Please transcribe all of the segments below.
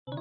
Heeh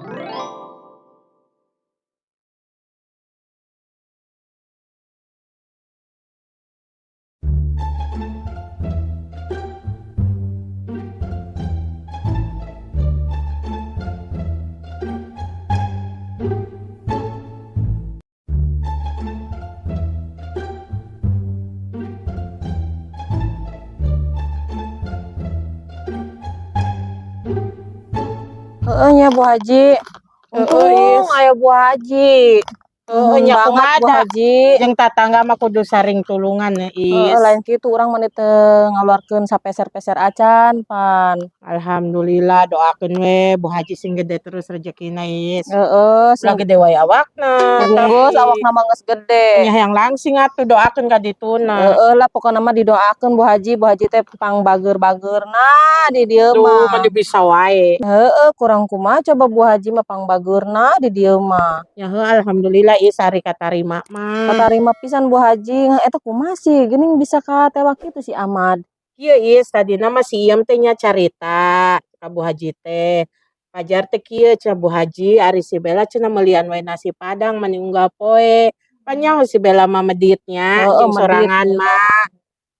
nya, Bu Haji. Heeh, Untung Is. aya Bu Haji. Heeh, Nuhun nya banget, kumaha Bu da Haji. Jeung tatangga mah kudu saring tulungan ya, Heeh, Is. lain kitu, urang mah teu ngaluarkeun sapeser-peser acan pan. Alhamdulillah, doakeun we Bu Haji sing gede terus rezekina, Is. Heeh, sing Ulah gede wae awakna, Geus tapi awakna mah geus gede. Nya hayang langsing atuh, doakeun ka dituna. Heeh lah, pokona mah didoakeun, Bu Haji, Bu Haji teh pang bager-bageurna di dieu Duh, mah. Mah bisa wae. Heeh, kurang kumaha coba, Bu Haji mah pang bageurna di dieu mah. Ya heuh, alhamdulillah, Is, ari katarima mah. Katarima pisan, Bu Haji, eta kumaha sih geuning bisa katewak kitu si Ahmad? Kieu, Is, tadina mah si Iem teh nya carita ka Bu Haji teh. Pajar teh kieu cenah, Bu Haji, ari si Bella cenah meulian we nasi padang mani unggal poe. Pan nyaho si Bella mah meditnya jeung medit. Sorangan mah.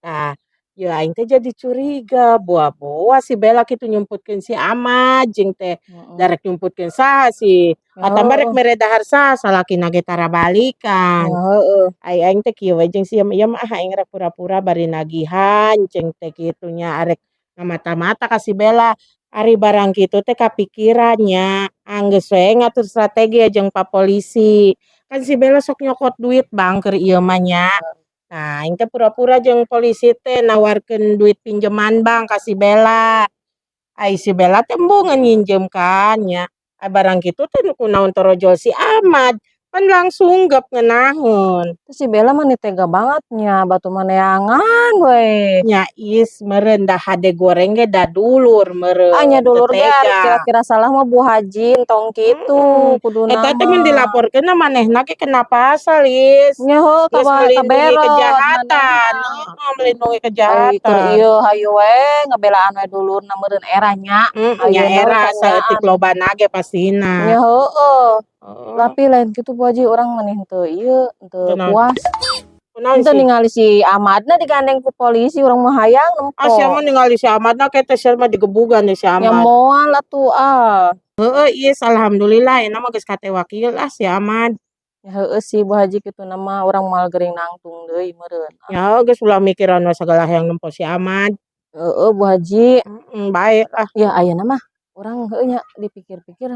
Tah, yeuh aing teh jadi curiga, boa-boa si Bella kitu nyumputkeun si Ahmad jeung teh darek nyumputkeun saha sih. Atamba rek mere dahar saha, salakina ge tara balikan. Ai aing teh kieu we jeung si Iem, "Iem ah, aing rek pura-pura bari nagihan," ceng teh kitu nya, arek ngamata-mata ka si Bella. Ari barang kitu teh kapikiran nya, anggeus we ngatur strategi jeung pa polisi. Kan si Bella sok nyokot duit bank keur ieu mah nya. Nah, aing teh pura-pura jeung polisi teh nawarkeun duit pinjeman bank ka si Bella. Ai si Bella teh embungeun nginjem kan nya. Ai barang kitu teh kunaon torojol si Ahmad, pan langsung gep ngeunaheun. Terus si Bella mah tega banget nya, batu mah neangan we. Nya Is, meureun da hade goreng ge da dulur meureun. Ah nya, teu dulur ge ari tega. Kira-kira salah mah, Bu Haji, entong kitu kuduna Eta teh mun mah. Dilaporkeun manehna ge kena pasal, Is. Nya heuh, Geus melindungi kaberot kejahatan, manehna. Heeh, melindungi Ai keur kejahatan. Ieu hayu we ngabelaan we dulurna meureun era nya. Nya Ayeuna we era tanyaan. Saeutik lobana ge pastina. Nya heueuh. Heeh. Tapi lain kitu, Bu Haji, urang mah henteu ieu, henteu Teu naon? Puas. Kunaon Henteu sih? Ningali si Ahmadna digandeng ku polisi, urang mah hayang nempo. Ah, sia mah ningali si Ahmadna ke teh sia mah digebugan deh si Nya Ahmad. Moal atuh ah. Heeh, Is, alhamdulillah ayeuna mah geus katewak ieu lah si Ahmad. Ya heueuh sih, Bu Haji, kituna mah urang moal gering nangtung deui meureun. Ya geus ulah mikiran we sagala hayang nempo si Ahmad. Heeh, Bu Haji. Heeh, bae lah. Ya ayeuna mah urang heueuh nya, dipikir-pikir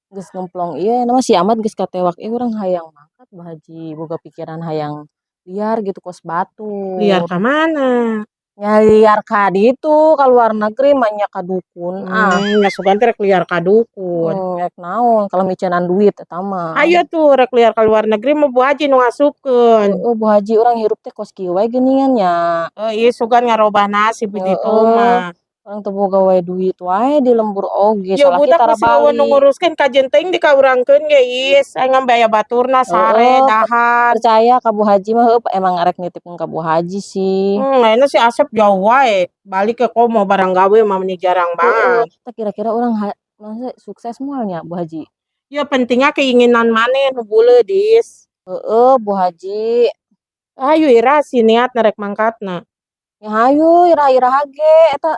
geus ngemplong ieu ayeuna mah si Ahmad geus katewak ieu, urang hayang mangkat, Bu Haji, boga pikiran hayang liar gitu kos batur. Liar ka mana? Nya liar ka ditu, ka luar negeri mah nya, ka dukun ah. Nya sugan teh rek liar ka dukun. Rek naon kalau micenan duit eta mah. Ayo tuh rek liar ka luar negeri mah Bu Haji nu ngasupkeun. Heeh, Bu Haji, urang hirup teh kos kieu wae geuningan nya. Heuh, ieu sugan ngarobah nasib di ditu mah. Urang teu boga wae duit wae di lembur oge, Ya salaki budak tara masih eueuh nu balik. Nguruskeun kajeun teuing dikaurangkeun ge, Is. Aing mah aya baturna sare dahar. Percaya ka Bu Haji mah heueuh, emang arek nitipkeun ka Bu Haji sih. Ayeuna si Asep jauh wae, balik ke komo barang gawe mah meni jarang banget. Tah, kira-kira urang maksudnya sukses moal nya, Bu Haji? Ya pentingnya keinginan maneh nu buleud, Is. Heeh, Bu Haji. Hayu ira si niatna rek mangkatna. Ya hayu iraha-iraha ge eta,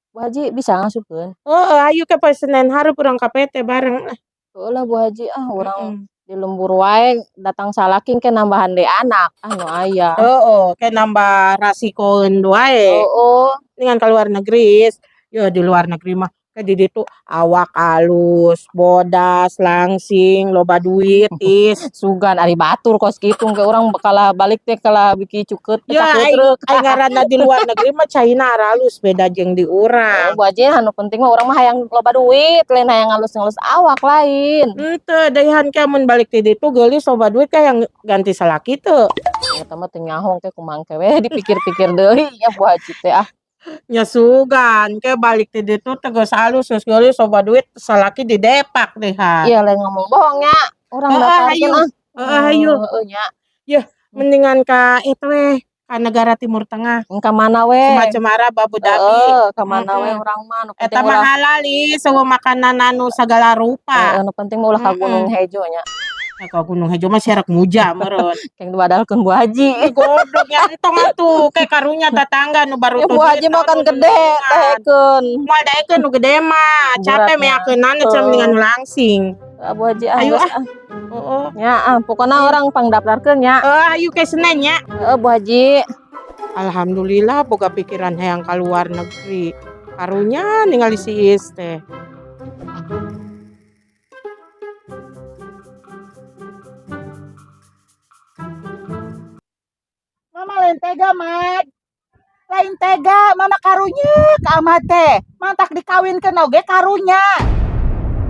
Bu Haji bisa ngasupkeun? Heeh, hayu ke poe Senen hareup urang ka PT bareng ah. Heueuh lah, Bu Haji, ah urang di lembur wae datang salaki ke nambahan deui anak ah nu aya. Heeh, ke nambah rasikoeun wae. Dengan ka luar negeri, Is. Ya di luar negeri mah ke di ditu awak alus, bodas, langsing, loba duit, Is. Sugan ari batur kos kitu ke urang kalah balik teh kalah biki cukeut Ya aing cakutruk. Aing ngaranna di luar negeri mah caina aralus beda jeung di urang. Bu Haji, anu penting mah urang mah hayang loba duit, lain hayang ngalus-ngalus awak lain. Henteu, deui ke mun balik ti ditu geulis loba duit ka yang ganti salaki teu? Eta mah teu nyaho, ke kumaha engke we dipikir-pikir deui ya, Bu Haji teh ah. Nya sugan ke balik ti ditu teh geus alus, geus geulis, loba duit, salaki didepak dehan. Iya, lain ngomong bohong nya. Urang Heeh, daftarkeun hayu. Ah. Heeh, hayu. Heeh nya. Yeuh, mendingan ka eta we. Ka negara Timur Tengah. Ka mana we? Semacam Arab, Abu Dhabi. Heeh, ka mana we urang mah nu Eta penting mah ulah halal ih, semua makanan anu segala rupa. Heeh, nu penting mah ulah ka Gunung Hejo nya. Ya, ka Gunung Hejo mah sia rek muja meureun. Keng dibadalkeun Bu Haji. Ih, goblok nya entong atuh, kayak karunya tetangga nu baru Ya Bu Haji mah kan gede daekeun. Moal daekeun nu gede mah, capek meakeunana cenah mendingan nu langsing. Ah, Bu Haji ah, Ayo geus ah. ah. Heeh. Nya ah, pokona urang pangdaftarkeun nya. Eh, ayo ke Senen nya. Heeh, Bu Haji. Alhamdulillah boga pikiran hayang ka luar negeri. Karunya ningali si Iis teh. Mama lain tega, Mat. Lain tega, mama karunya ka Ahmad teh. Mantak dikawinkeun oge karunya.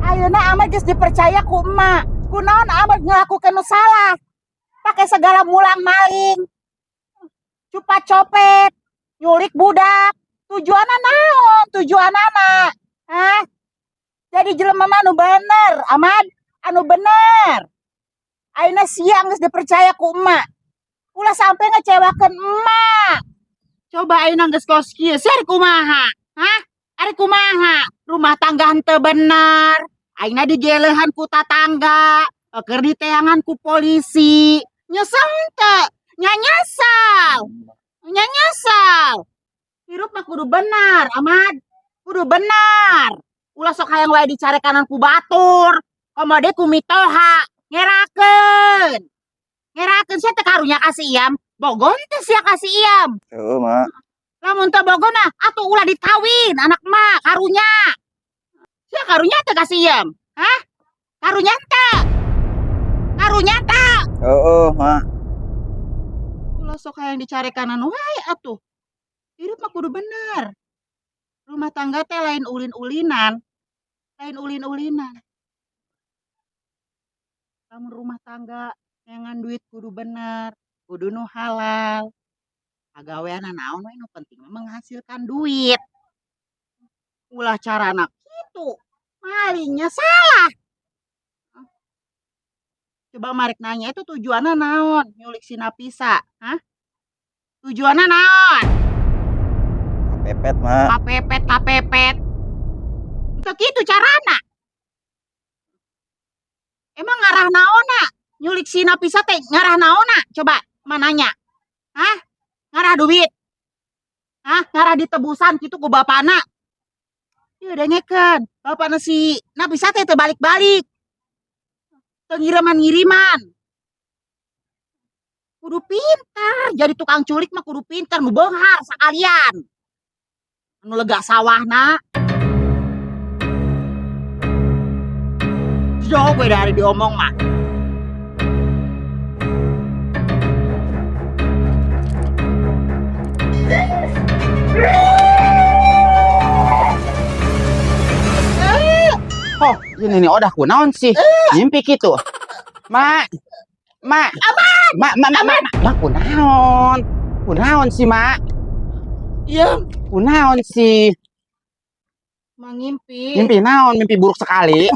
Ayeuna Ahmad geus dipercaya ku emak. Kunaon Ahmad ngelakukeun nu salah? Pakai segala mulang maling. Cupa copet, nyulik budak. Tujuanna naon? Tujuanana? Hah? Jadi jelema mah anu bener, Ahmad. Anu bener. Ayeuna sia geus dipercaya ku emak. Ulah sampai ngecewakeun emak. Coba ayeuna geus kos kieu, sia ari kumaha? Hah? Ari kumaha? Rumah tangga henteu bener. Ayeuna digeleuhan ku tatangga, keur diteangan ku polisi. Nyesel henteu? Nya nyesal. Nya nyesal. Hirup mah kudu bener, Ahmad. Kudu bener. Ulah sok hayang wae dicarekanan ku batur. Komo deui ku mitoha. Ngerakeun. Ngerakeun sia teh karunya ka si Iam. Bogoh teh sia ka si Iam. Heeh, Mak. Lamun teu bogoh nah atuh ulah dikawin anak mah karunya. Sia karunya teh ka si Iam. Hah? Karunya teh. Karunya teh. Heeh, Mak. Ulah sok hayang dicarekanan wae atuh. Hirup mah kudu bener. Rumah tangga teh lain ulin-ulinan. Lain ulin-ulinan. Lamun rumah tangga neangan duit kudu bener, kudu nu halal. Pagaweanna naon we nu penting mah menghasilkan duit. Ulah carana kitu. Malingnya salah. Coba marek nanya itu tujuanna naon nyulik si Napisa, hah? Tujuanna naon? Kapepet, Mak. Kapepet, kapepet. Teu kitu carana. Emang ngarah naonna? Nyulik si Napisa teh ngarah naonna? Coba mananya. Hah? Ngarah duit? Hah? Ngarah ditebusan kitu ku bapana? Ieu dengekeun, bapana si Napisa teh teu balik-balik. Teu ngiriman-ngiriman. Kudu pinter, jadi tukang culik mah kudu pinter, nu beunghar sakalian. Anu lega sawahna. Jauh gue dari diomong mah. Oh, ini nih odah kunaon sih? Mimpi gitu. Mak. Mak. Mak, mak, mak, mak, mak, kunaon? Kunaon sih, Mak? Iya. Kunaon sih? Mangimpi. Mimpi naon? Mimpi buruk sekali.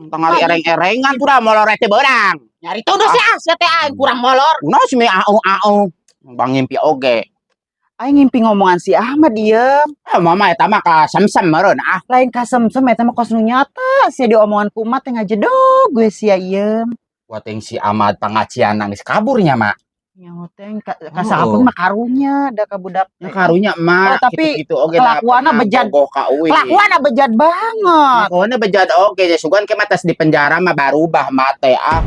Tong ngari ereng-erengan tuh dah molor teh beurang. Nyari tuh sih ah, sia teh aing kurang molor. Kunaon sih au-au. Bang ngimpi oge. Aing ngimpi ngomongan si Ahmad diem. Mama eta mah kasemsem meureun ah. Lain kasemsem eta mah kos nu nyata sia diomongan ku emak teh ngajedog gue sia iem. Buat si Ahmad pengajian nangis kaburnya, Mak. Nyaho teh kasaapun mah karunya da ka budak Ya karunya emak Oh, tapi gitu-gitu oge da kelakuanna pernah bejat. bogoh ka uing. Kelakuanna bejat banget. Kelakuanna bejat oge ya sugan ke mah tas di penjara mah barubah mate ah.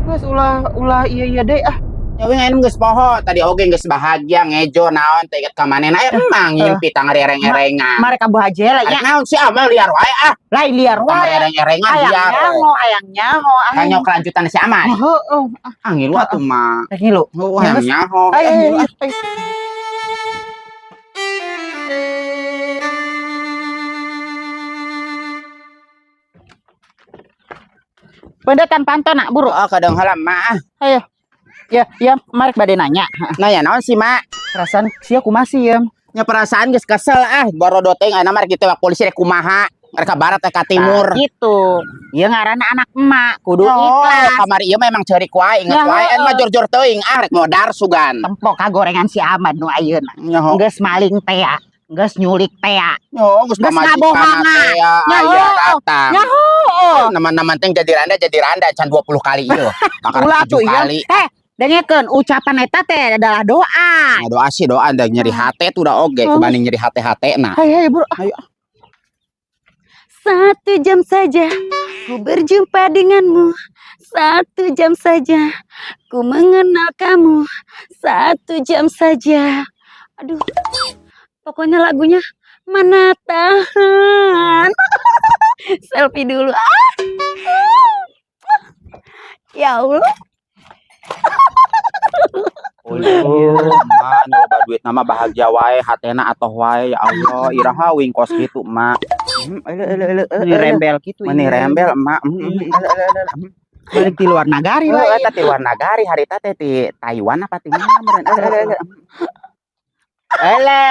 Geus ulah ulah iya iya deh ah. Ya wing ayeuna geus poho tadi oge geus bahagia ngejo naon teh inget ka manehna emang ngimpi tang rereng-erengan. Mare ka Bu Haji lah nya. Arek naon sih ah mah liar wae ah. Lain liar Tang wae. rereng-erengan Hayang liar. nyaho, hayang nyaho, Kan hayang. nyok kelanjutan si Ahmad. Heeh. Ah ngilu atuh mah. Rek ngilu. Oh, hayang nyaho. Ayo, ayo, ayo. Pendetan panto nak buru. Oh, kadang heula mah. Ayo. Ya, ya, marek bade nanya. Nanya naon sih, Mak? Perasaan sia kumaha sih, Yem? Nya perasaan geus kesel ah, barodo teh ayeuna mah kitu polisi rek kumaha. Rek ka barat, rek ka timur. Nah, gitu. Ieu ngaranna anak emak, kudu Oh, ikhlas. Kamari ieu memang ceurik wae, inget Ya, wae. En mah heeh. jor-jor teuing ah rek modar sugan. Tempo kagorengan si Ahmad nu ayeuna. Nyaho. Geus maling tea, geus nyulik tea. Nyaho geus Geus pamajikan ngabohongan. teh ya Nyaho. aya datang. Nyaho. Nama-nama teh jadi randa can 20 kali ieu. Kakara Ulah 7 tuh ieu. kali. Eh, dengekeun ucapan eta teh adalah doa. Nah, doa sih doa da nyeri hate tuh udah oge Oh. kebanding nyeri hate-hate nah. Hai hai bro. Ayo. 1 jam saja ku berjumpa denganmu. 1 jam saja ku mengenal kamu. 1 jam saja. Aduh, pokoknya lagunya mana tahan. Selfie dulu. Ah. Ya Allah. Oh, mak, nu loba duit nama bahagia wae, hatena atoh wae, ya Allah, iraha wing kos kitu, mak. Ele ele ele Ini rembel gitu. Meni rembel, emak. Balik di luar nagari Oh, lah. eta ti luar nagari harita teh ti Taiwan apa ti mana meureun. Ele ele ele. Ele.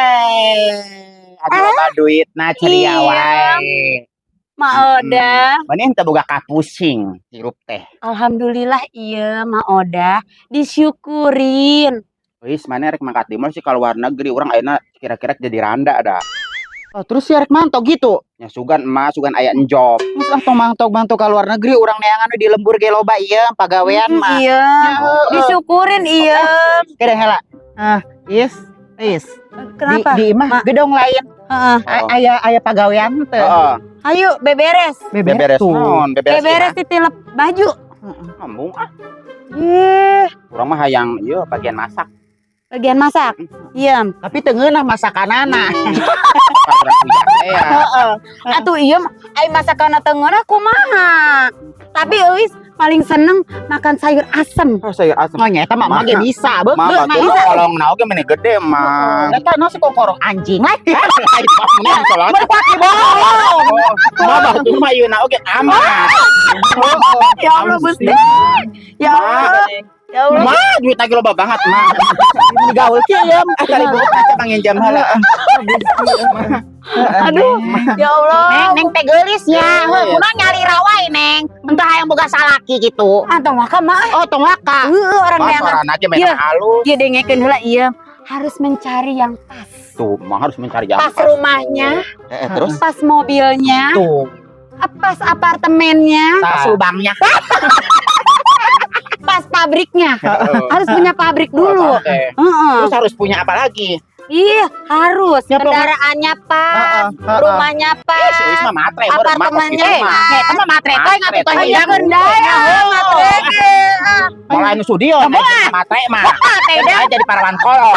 Aduh, loba duitna ceria Iya. wae. Ma Oda. Meni henteu boga kapusing hirup teh. Alhamdulillah iya, Ma Oda. Disyukurin. Wis mana rek mangkat di mall sih ka luar negeri urang ayeuna kira-kira jadi randa dah. Oh, terus ya rek mantog gitu. Ya sugan emak, sugan aya enjob. Terus ah tong mantog-mantog ka luar negeri urang neangan we di lembur ge loba ieu pagawean mah. Iya. Disyukurin iya. Kede heula. Ah, is is. Kenapa? Di imah Ma. gedong lain. Heeh. Aya aya pagawean teu. Heeh. Ayo beberes. Beberes tuh. naon, beberes. Beberes ditilep baju. Ngomong ah. Ih, Urang mah hayang ieu bagian masak. Bagian masak. Iya. Tapi teu ngeunah masakanana. Urang kuya teh ya. Heeh. Atuh iya ai masakan teu ngeunah kumaha. Tapi euis paling seneng makan sayur asem. Oh, sayur asem. Oh nya eta mah mah ge bisa beuk Mama mah tuh bisa. kolong na oge meni gede mah. Eta no si kokorong anjing lah. Merpati bohong. Mama tuh mah ieu na oge amat. Ya Allah Gusti. Ya Allah. Ya Allah. Ma, duit lagi loba banget, mah. Ini gaul kieu ya. Ah, tadi buka kaca panginjam heula. Aduh. Ya Allah. Neng, neng teh geulis nya. Heuh, kunaon nyalira wae, Neng. Entah hayang boga salaki gitu. Ah, tong waka mah. Oh, tong waka. Heeh, orang Mah neangan. suarana ge Iya. memang halus. Ieu dengekeun heula ieu. Harus mencari yang pas. Tuh, mah harus mencari yang Pas rumahnya, Terus pas mobilnya, Tuh, pas apartemennya, pas lubangnya. Pas pabriknya. Harus punya pabrik dulu. Oke. Heeh. Terus harus punya apa lagi? Iya, harus. Ya, pokoknya- Kendaraannya pas, rumahnya Eh, pas. si Uis mah matre, baru mah kos Apartemennya gitu mah. Eh, eta mah matre teh ngatuh teh Matre. Iya, hidang. kendara, matre ge. Mulai nu studio, matre mah. Aja jadi parawan kolot.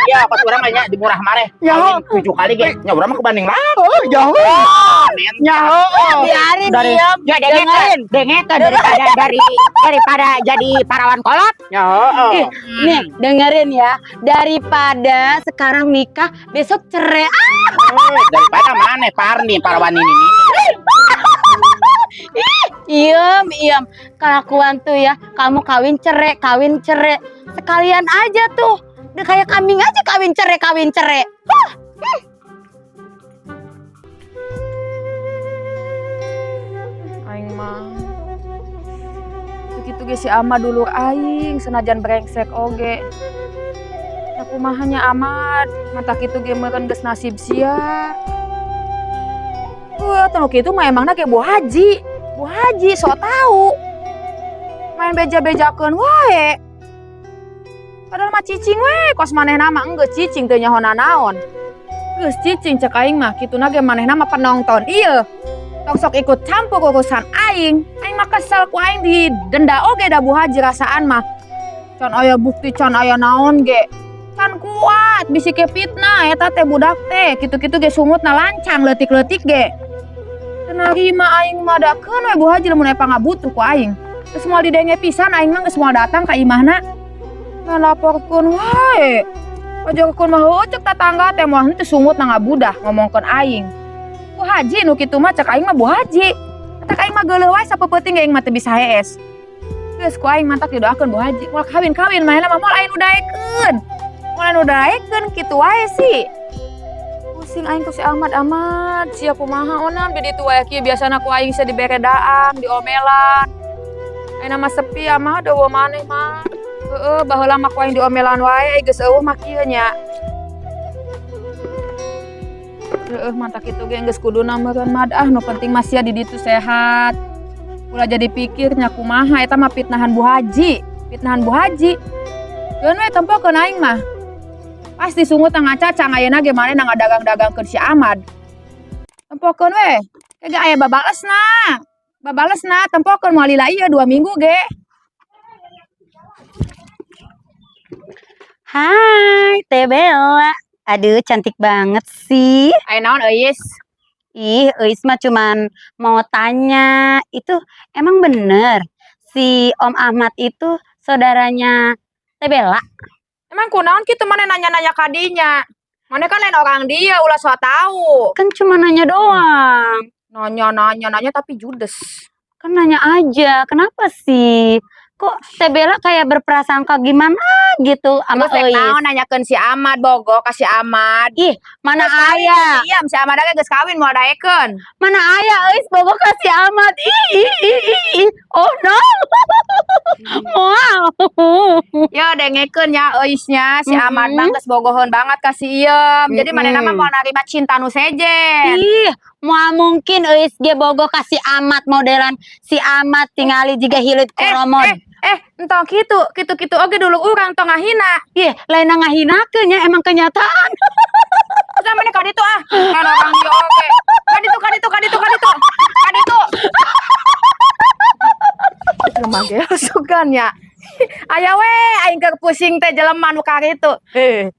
Ya, pas urang mah nya di murah mareh. Ya. Kawin 7 kali ge. Nya urang mah kebanding lah. Oh, jauh. Nyaho. Biarin Dari- diam. Ya dengekeun, dengekeun daripada daripada jadi parawan kolot. Ya, heeh. Ih, nih, dengerin ya. Daripada sekarang nikah, besok cerai. Ah, Daripada mana Parni parawan ini nih. Iem, iem. Kelakuan tuh ya, kamu kawin cerai, kawin cerai. Sekalian aja tuh. Udah kayak kambing aja kawin cerai, kawin cerai. Hah. Aing mah kitu ge si Ahmad dulur aing senajan brengsek oge. Ya kumaha nya Ahmad, matak kitu ge meureun geus nasib sia. Wah, teu nu kitu mah emangna ge Bu Haji. Bu Haji sok tahu. Main beja-bejakeun wae. Padahal mah cicing we, kos manehna mah enggeus cicing teu nyaho nanaon. Geus cicing cek aing mah, kituna ge manehna mah penonton. Ieu. Tong sok ikut campur urusan aing. Aing mah kesel ku aing didenda oge da Bu Haji rasaan mah. Can aya bukti, can aya naon ge. Can kuat bisi ke fitnah eta teh budak teh. Kitu-kitu ge sungutna lancang leutik-leutik ge. Teu narima aing mah dakeun we Bu Haji lamun aya pangabutuh ku aing. Geus moal didenge pisan aing mah geus moal datang ka imahna. Ngalaporkeun wae. Pajarkeun mah heueuh cek tatangga teh moal henteu sungutna ngabudah ngomongkeun aing. Bu Haji nu kitu mah cek aing mah Bu Haji. Cek aing mah geuleuh wae sapeupeting ge aing mah teu bisa hees. Geus ku aing mantak didoakeun Bu Haji. Moal kawin-kawin manehna mah moal aya nu daekeun. Moal anu daekeun kitu wae sih. Pusing. Pusing aing ku si Ahmad. Ahmad, sia kumaha onam di ditu wae kieu, biasana ku aing sia dibere daang, diomelan. Ayeuna mah sepi, Ahmad, euweuh maneh mah. Heeh, baheula mah ku aing diomelan wae, geus euweuh mah kieu nya. Heeh, mantak kitu ge geus kuduna meureun, Mad, ah, nu penting mah sia di ditu sehat. Ulah jadi pikir nya kumaha, eta mah fitnahan Bu Haji, fitnahan Bu Haji. Keun we, tempokeun aing mah. Pasti sungut ngacacang ayeuna ge manehna ngadagang-dagangkeun si Ahmad. Tempokeun we. Ge aya babalesna. Babalesna tempokeun moal lila ieu 2 minggu ge. Hai, Teh Bella. Aduh, cantik banget sih. Aya naon, Euis? Ih, Euis mah cuman mau tanya, itu emang bener si Om Ahmad itu saudaranya Teh Bella? Emang kunaon kitu maneh nanya-nanya ka dinya? Maneh kan lain orang dia, ulah sok tahu. Kan cuma nanya doang. Nanya, nanya, nanya tapi judes. Kan nanya aja, kenapa sih? Kok Teh Bella kayak berprasangka gimana gitu sama Terus rek Euis? naon nanyakeun si Ahmad, bogoh ka si Ahmad. Ih, mana Geus kawin, aya? Iya, si Ahmad ge geus kawin moal daekeun. Mana aya Euis bogoh ka si Ahmad. Ih, ih, ih, ih, ih. Oh no. Moal. Ya dengekeun nya Euisnya, si Ahmad mah geus bogoheun banget ka si Iem. Jadi manehna mah moal narima cinta nu sejen. Ih, moal mungkin Euis ge bogoh ka si Ahmad, modelan si Ahmad tingali jiga hilit koromod. Entong kitu, kitu-kitu oge dulu urang tong ngahina. Ih, lain ngahinakeun nya, emang kenyataan. Terus maneh ka ditu ah. Kan orang dia oge. Ka ditu, ka ditu, ka ditu, ka ditu. Ka ditu. Jelema ge sugan nya. Aya we aing keur pusing teh jelema nu karitu. Eh.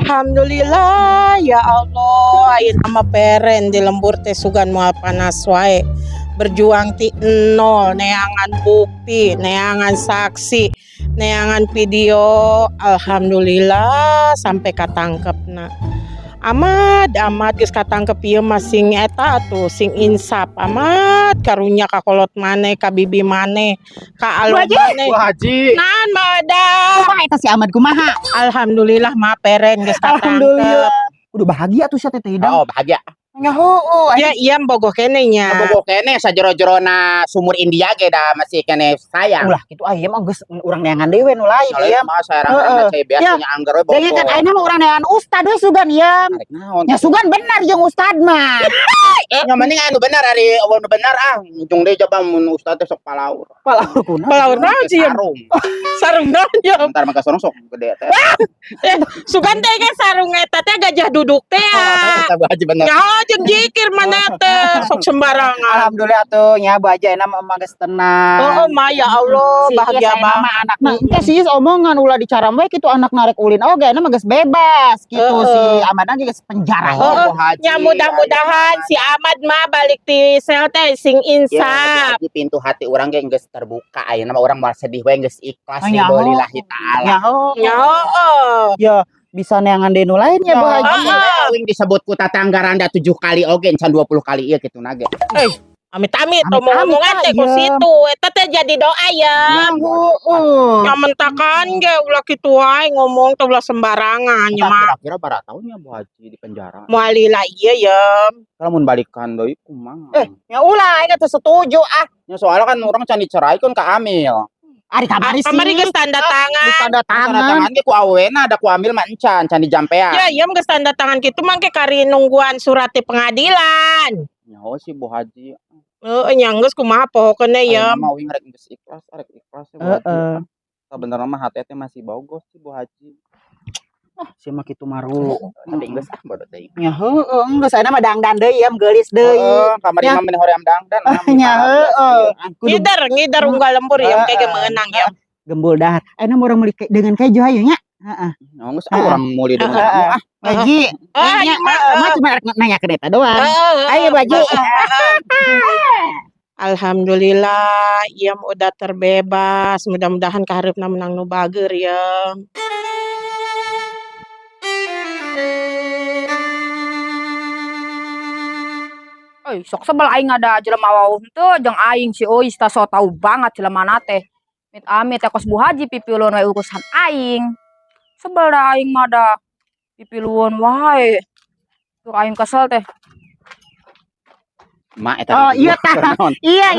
Alhamdulillah ya Allah, ayeuna mah peren di lembur teh, sugan moal panas wae. Berjuang ti nol, neangan bukti, neangan saksi, neangan video, alhamdulillah sampai katangkepna. Ahmad, Ahmad, geus katangkep ieu mah sing eta atuh, sing insaf Ahmad, karunya ka kolot maneh, ka bibi maneh, ka alun maneh. Bu Haji. Naon, Mada? Kumaha eta si Ahmad, kumaha? Alhamdulillah mah peren geus katangkep. Alhamdulillah. Udah bahagia tuh sia Teteh Hidang. Oh, bahagia. Nya heueuh. Ya iya, bogoh keneh nya. Bogoh keneh sajero-jerona sumur India ge da masih keneh sayang. Ulah kitu ah, ieu mah geus urang neangan deui we nu lain Soalnya ieu. mah sarang-sarang cai biasa Ya. nya angger we bogoh. Jadi kan ayeuna mah urang neangan ustad we sugan ieu. Arek naon? Nya sugan benar jeung ustad mah. Nya mending anu bener, ari anu bener ah, ujung deui coba mun ustad teh sok palaur. Palaur kunaon? Palaur naon sih? Sarung. Sarung naon ya? Ntar maka sarung sok gede teh. Sugan teh kan sarung eta teh gajah duduk teh. Oh, eta Bu Haji bener. Nyaho jeung jikir mana teh sok sembarangan. Alhamdulillah tuh nya Bu Haji, ayeuna mah emak geus tenang. Oh, ma ya Allah, Si bahagia Is ayeuna banget. mah anakna. Engke si Is omongan ulah dicaram we kitu, anak narek ulin oge ayeuna mah geus bebas kitu, si Ahmad ge geus penjara. Oh, Bu Haji. Ya mudah-mudahan si Ahmad mah balik di sel teh sing Ya, Bu insaf. Haji, pintu hati urang ge geus terbuka, ayeuna mah urang moal sedih we, geus ikhlas Oh, nyaho. lillahi taala. Ya oh. Ya oh. Ya bisa neangan deui nu lain ya Bu Haji. Heeh, wing disebut ku tatangga randa 7 kali oge encan 20 kali ieu kitu na ge. Amit-amit Amit-amit, omong-omongan teh ku iya. situ. Eta teh jadi doa ya. Heeh. Ya mentakan ge ulah kitu wae ngomong teh, ulah sembarangan ya mah. Kira-kira bara tahunnya Bu Haji di penjara. Moal lila ieu ya. Kalau mun balikan deui kumaha? Eh, ya ulah aing teh setuju ah. Ya soalnya kan urang can diceraikan ka Amil. Ari kamari sih. Kamari geus tanda tangan. Tanda Tanda tangan. tangan ge ku awena, ada ku Amil mah encan, can dijampean. Ya iya, geus tanda tangan kitu mah ke kari nungguan surat di pengadilan. Nyaho sih Bu Haji. Heeh, nya geus kumaha pohokeun ya. Ayeuna mah uing rek geus ikhlas, rek ikhlas ya Bu Haji. Heeh. Sabenerna mah hate teh masih bogoh sih Bu Haji. Si mah kitu maru. Tapi geus ah, bodoh teuing. Ya heueuh, geus ayeuna mah dangdan deui ya, geulis deui. Heeh, kamari Ya. mah meni hoream dangdan. Nya heueuh. Kudu Ngider, ngider unggal lembur ya, kayak meunang ya. Gembul dahar. Ayeuna mah urang meuli dengan kejo hayu nya. Heeh. Geus ah, urang meuli dengan ah. Haji. Ah, Nya, iya, mah. mah cuma rek nanya ke eta doang. Ayo Haji. Alhamdulillah, Iem udah terbebas. Mudah-mudahan kaharepna menang nu bager ya. Euy, sok sebel aing ada jelema wawuh henteu jeung aing si Euis tah, sok tau banget jelema teh. Amit amit teh kos Bu Haji pipiluan wae urusan aing. Sebel dah aing mah da. Pipiluan wae. Tur aing kesel teh. Mak eta. Oh iya tah. Iya,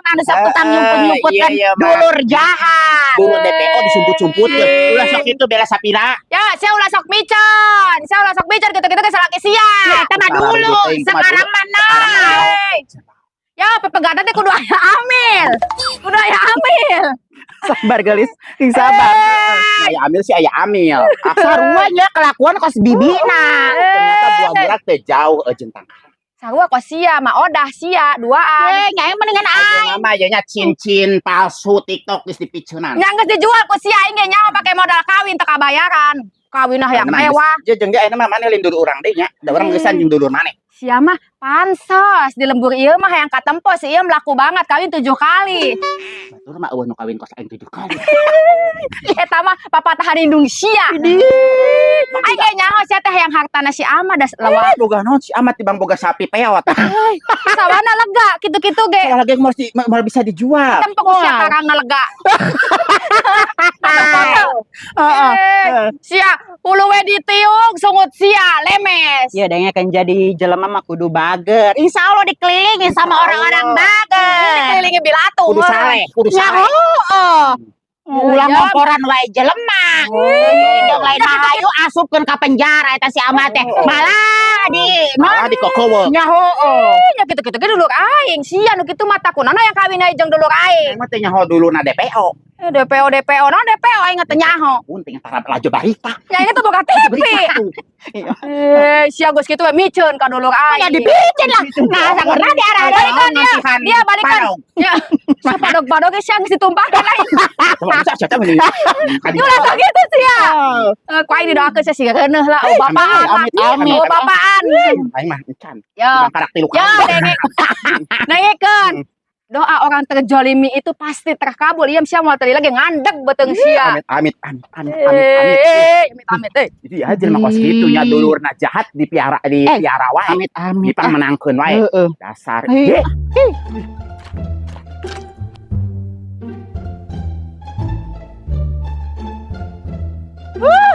anu sok tukang nyumput-nyumput Iya, kan iya, Mak. dulur jahat. Dulur DPO disumput-sumput. Ulah sok itu bela sapira. Ya, sia ulah sok micen. Sia ulah sok micen gitu-gitu ge salaki sia. Ya, eta mah Salah dulu, ribut teuing, mah sekarang dulu. mah Hey. Ya, pepegatan teh kudu aya amil. Kudu aya amil. Sabar gelis, sing sabar. Aya amil sih, aya amil. Ah, Sarua nya kelakuan kos bibina. Ternyata buah gerak teh jauh jeung tangkal. Sarua kos sia, mah odah sia duaan. Eh, nya mendingan Ayeuna mah nya cincin palsu TikTok geus dipiceunan. Nya geus dijual ku sia, aing ge nyawa pake modal kawin teu kabayaran. Kawin ah yang Ayeuna mah geus- mewah. Jeung ge ayeuna mah maneh lain dulur urang deui nya. Da urang geusan jeung dulur maneh. Sia mah pansos di lembur ieu mah hayang katempo si ieu laku banget kawin 7 kali. Batur mah euweuh nu kawin kos aing 7 kali. Eta mah papatahan indung sia. Aing ge nyaho sia teh hayang hartana si Ama das lewat. Eh, boga naon si Amat tibang boga sapi peot. Sawana lega kitu-kitu ge. Salah lagi mau bisa dijual. Tempo ku sia karangna lega. Heeh. Eh, sia hulu we ditiung sungut sia lemes. Ya, dengnya kan jadi jelema mah kudu bager. Insya Allah dikelilingi sama orang-orang bager. Dikelilingi bilatu. Kudu saleh, kudu Ya saleh. heeh. Ulah Ya. ngomporan wae jelema. Dong lain mah hayu asupkeun ka penjara eta si Amat teh. Malah di Malah di kokowo. nya heueuh. Nya kitu-kitu ge dulur aing. Sia nu kitu mah takunana yang kawin aing jeung dulur aing. Aing mah teh nyaho dulu na DPO. Eh, DPO DPO naon DPO aing teh nyaho. Unting antara laju barita. Nya aing teh boga TV. Berita tuh. Eh, sia geus kitu we miceun ka dulur aing. Ya dipicen lah. Nah, sakurna di arah Balikan dia. Dia balikan. Ya. Sapadog-padog ge sia geus ditumpahkeun aing. Bisa sia teh meni. Ulah sok kitu sia. Eh, ku aing didoakeun sia siga reuneuh lah. Oh, bapaan lah. Amit amit. Oh, bapaan. Aing mah encan. Ya. Tibang karak tilu Ya, kali. denge. Dengekeun. Doa orang terjolimi itu pasti terkabul. Iya, sia moal tadi lagi ngandeg beuteung sia. Amit amit amit amit amit amit. Eh, amit amit eh. Jadi ya jelema kos kitu nya dulurna jahat dipiara di Eh, piara wae. Amit amit. Dipang menangkeun wae. Heeh. Dasar. Hei. Eh,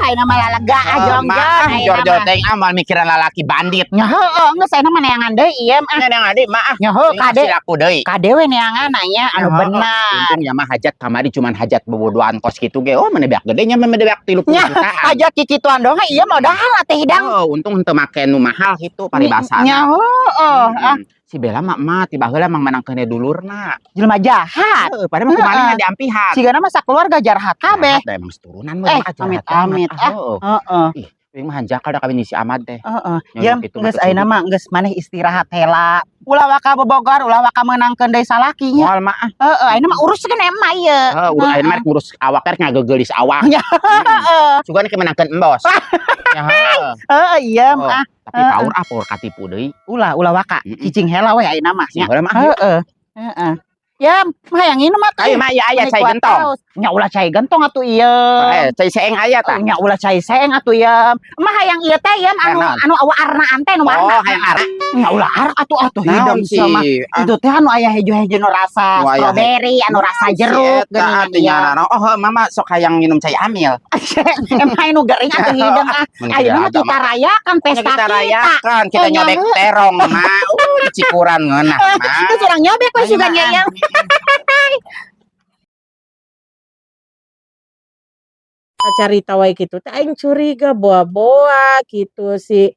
Ayeuna mah lega ah jongjon Maaf, ayeuna Jorjo mah. teh amal mikiran lalaki bandit. Nya heueuh geus ayeuna mah neangan deui ieu mah. Nya yang adi maaf. Nya heueuh kade Kade laku deui. kade we neangan nya anu Ya, benar. Untung ya mah hajat kamari cuman hajat bobodoan kos kitu ge. Oh, mana beak gede nya mah beak 30 Nya, jutaan. Hajat kikituan doang ieu mah udah lah teh hidang. Oh, untung henteu make nu mahal gitu paribasana. Nya heueuh ah Si Bella mah mah tiba heula mang menangkeun dulurna. Jelema jahat. Heeh, padahal mah kumaha diampihan. Sigana mah sakeluarga jarhat kabeh. Jahat da emang seturunan mah Eh, mah jahat amit, banget. amit, ah. Heeh. Heeh. Ih, Aing mah hanjakal da kawin si Ahmad teh. Heeh. Nya Ya, kitu mah geus ayeuna mah geus maneh istirahat heula. Ulah waka bobogor, ulah waka meunangkeun deui salaki nya. Moal mah ah. Heeh, ayeuna mah uruskeun emma ieu. Heeh, urus ayeuna mah rek ngurus awak rek ngagegeulis awak. Ya. Heeh. Sugan ke menangkeun embos. Ya heuh. Heeh, iya Oh, ah. tapi paur ah paur katipu deui. Ulah ulah waka. Heeh. Cicing heula we ayeuna mah Sing nya. heula mah. Heeh. Heeh. Ya, mah yang ini mah Ayo mah aya aya cai gentong. Nya ulah cai gentong atuh ieu. Eh, cai seeng aya tah. Nya ulah cai seeng atuh ieu. Mah hayang ieu teh ieu anu Hayang naon? anu warnaan teh nu warna. Oh, hayang arak. Nya ulah arak atuh atuh hidung Naon sih? sama. Ah, Itu teh anu aya hejo-hejo nu rasa Nu aya strawberry, anu rasa jeruk si eta atuh ieu. nya naon. Oh, heuh, mama sok hayang minum cai amil. Emang anu gering atuh hidung ah. Mun Ayeuna mah ada kita rayakan Nya pesta kita kita. rayakan, kita Eh, nya nyobek heuh. terong mah. Cikuran ngeunah mah. Terus urang nyobek we sugan nya ieu. Carita wae kitu teh aing curiga boa-boa gitu si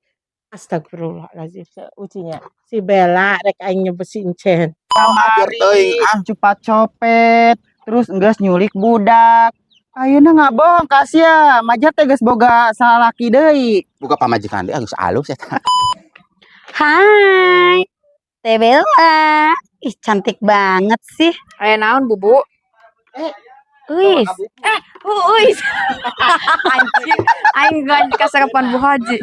astagfirullahalazim Ucinya. si Bella rek aing nyebut si Encen. Kamari cepat copet, terus geus nyulik budak. Ayeuna nggak bohong kasih majar teh geus boga salaki deui. Buka pamajikan deui geus alus eta. Hai, Teh Bella. Ih, cantik banget sih. Aya naon, Bubu? Wih, Uis. Anjing, aing gak kasarepan Bu Haji.